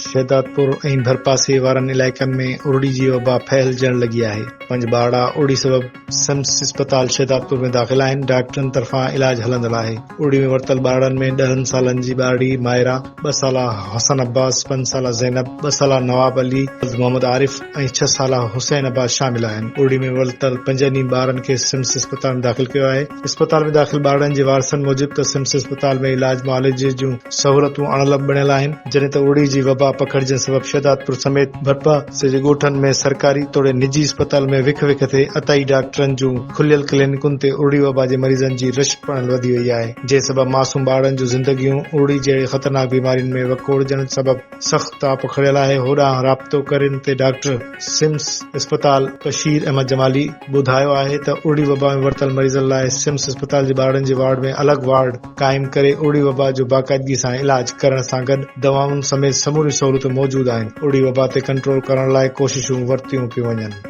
شهدادپور ۽ ڀرپاسي وارن علائقن ۾ ارڙي جي وبا ڦهلجڻ لڳي آهي، پنج ٻارڙا ارڙي سبب سمس اسپتال شهدادپور ۾ داخل آهن، ڊاڪٽرن طرفان علاج هلندڙ آهي، ارڙي ۾ ورتل ٻارڙن ۾ ڏهن سالن جي ٻارڙي مائره، ٻه سالا حسن عباس، پنج سالا زينب، ٻه سالا نواب علي ولد محمد عارف ۽ ڇهه سالا حسين عباس شامل آهن، ارڙي ۾ ورتل پنجن ئي ٻارن کي سمس اسپتال ۾ داخل ڪيو آهي. اسپتال ۾ داخل ٻارڙن جي وارثن موجب ته سمس اسپتال ۾ علاج معالجي جون سهولتون اڻلڀ بڻيل آهن، جڏهن ته اڙي جي وبا پکڙجڻ سبب شهدادپور سميت ڀرپاسي جي ڳوٺن ۾ سرڪاري توڙي نجي اسپتال ۾ وک وک تي عطائي ڊاڪٽرن جون کليل ڪلينڪن تي ارڙي وبا جي مريضن جي رش پڻ وڌي وئي آهي، جنهن سبب معصوم ٻارڙن جون زندگيون ارڙي جهڙي خطرناڪ بيمارين ۾ وڪوڙجڻ سبب سخت تاء پکڙيل آهي، هوڏانهن رابطو ڪرين تي ڊاڪٽر سمس اسپتال بشير احمد جمالي ٻڌايو آهي ته ارڙي وبا ۾ ورتل مريضن لاء سمس اسپتال جي ٻارڙن جي وارڊ ۾ الڳ وارڊ قائم ڪري ارڙي وبا جو باقاعدگي سان علاج ڪرڻ سان گڏ دوائن سميت سموريون سهولتون موجود آهن، ارڙي وبا تي ڪنٽرول ڪرڻ لاء ڪوششون ورتيون پيون وڃن.